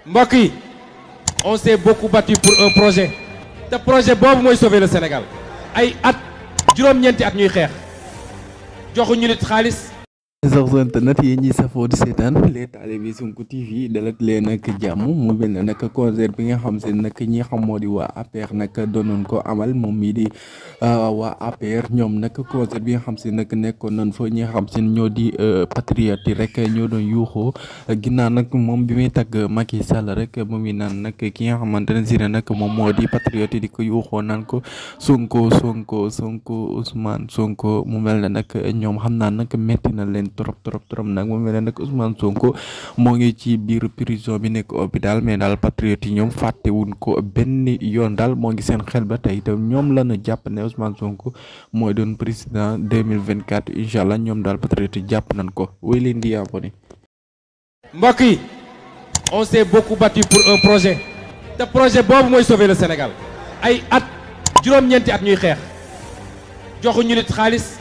mbokk yi on s'est beaucoup battu pour un projet te projet boobu mooy sauver le Sénégal ay at juróom-ñeenti at ñuy xeex joxuñu nit xaalis. internet yi ñi safoo di seetaan les talibé Sonko TV dalal leen nag jàmm mu mel ne nag concert bi nga xam se nag ñi xam moo di waa APR nag doonoon ko amal moom mii di waa APR ñoom nag concert bi nga xam se nag nekkoon nañ fa ñi nga xam se ñoo di patriote yi rek ñoo doon yuuxoo ginnaaw nag moom bi muy tagg Macky Sall rek moom mi naan nag ki nga xamante ne si ne nag moom moo di patriote yi di ko yuuxoo naan ko Sonko Ousmane Sonko mu mel ne nag ñoom xam naa nag metti na leen trop nag mu mel ne nag Ousmane Sonko moo ngi ci biir prison bi nekk hôpital mais daal patriote yi ñoom fàttewuñ ko benn yoon daal moo ngi seen xel ba tey te ñoom la ñu jàpp ne Ousmane Sonko mooy doon président 2024 incha allah ñoom daal patriote yi jàpp nañ ko woy leen di abonné. mbokk yi on s'est beaucoup battu pour un projet te projet boobu mooy sauver le Sénégal ay at juróom-ñeenti at ñuy xeex joxuñu nit xaalis.